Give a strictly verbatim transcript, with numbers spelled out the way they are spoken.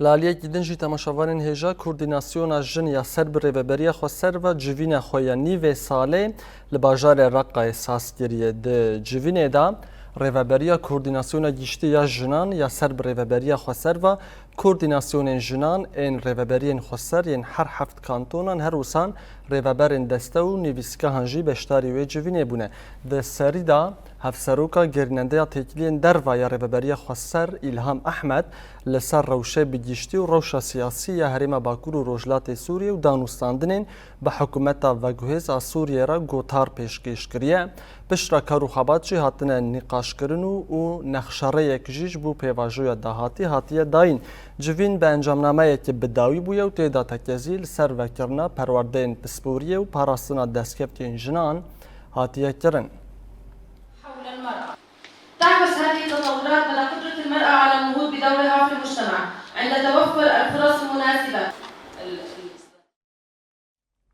Li aliyekî din jî temaşevanên hêja Koordînasyona Jin ya ser bi Rêveberiya Xweser ve civîna xwe ya nîvê salê li bajarê Reqayê saz kiriye. Di civînê de Rêveberiya Koordînasyona Giştî ya Jinan ya ser bi Rêveberiya Xweser ve Koordînasyonên jinan ên rêveberiyên xweser yên her heft kantonan her wisan rêveberên deste û nivîskahan jî beşdarî wê civînê bûne. Di serî de Hevseroka gerînendeya têkiliyên derva ya Rêveberiya Xweser Îlham Ehmed li ser rewşê bi giştî û rewşa siyasî ya Herêma Bakur û Rojhilatê Sûriyê û danûstandinên bi hikûmeta veguhêz a Sûriyê re gotar pêşkêş kiriye. Piştre kar û xebat jî hatine nîqaşkirin û, û nexşerêyek jî ji bo pêvajoya dahatî hatiye dayîn. Civîn bi encamnameyekî bi dawî bûye û tê de tekezî li ser vekirina perwerdeyên pisporiyê û parastina destkeftiyên jinan hatiye kirin. حول المرأة. تعكس هذه التطورات مدى قدرة المرأة على النهوض بدورها في المجتمع عند توفر الفرص المناسبة.